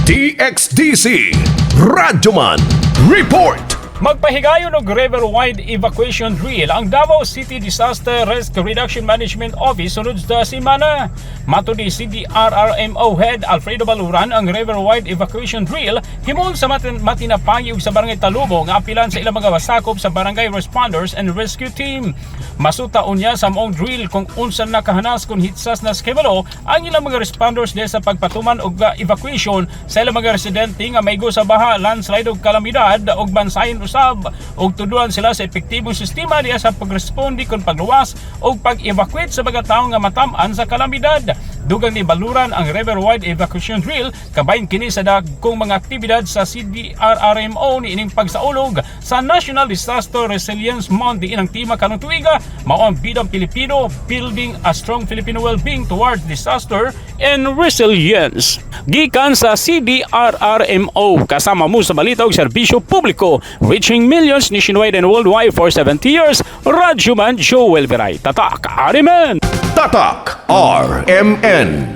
DXDC Radyoman Report. Magpahigayon og river-wide evacuation drill ang Davao City Disaster Risk Reduction Management Office sunod sa semana. Matod ni CDRRMO Head Alfredo Baluran, ang river-wide evacuation drill himon sa matinapangi ug sa Barangay Talubo nga apilan sa ilang mga wasakop sa Barangay Responders and Rescue Team. Masuta unya sa maong drill kung unsa na kahanas kung hitsas na skebalo ang ilang mga responders diha sa pagpatuman og evacuation sa ilang mga residente nga maigo sa baha, landslide ug kalamidad ug bansayan usab, ug tuduan sila sa epektibong sistema diha sa pagresponde kon pagluwas ug pag-evacuate sa mga tawo nga matam-an sa kalamidad. Dugang ni Baluran, ang river-wide evacuation drill kabahin kini sa dagkong mga aktibidad sa CDRRMO niining pagsaulog sa National Disaster Resilience Month, diin ang tema karong tuiga mao ang Bidang Pilipino, Building a Strong Filipino Well-being Towards Disaster and Resilience. Gikan sa CDRRMO, kasama mo sa balita ug serbisyo publiko, reaching millions nationwide and worldwide for 70 years, Radyoman Joel Veray. Tatak, RMN! Tatak RMN.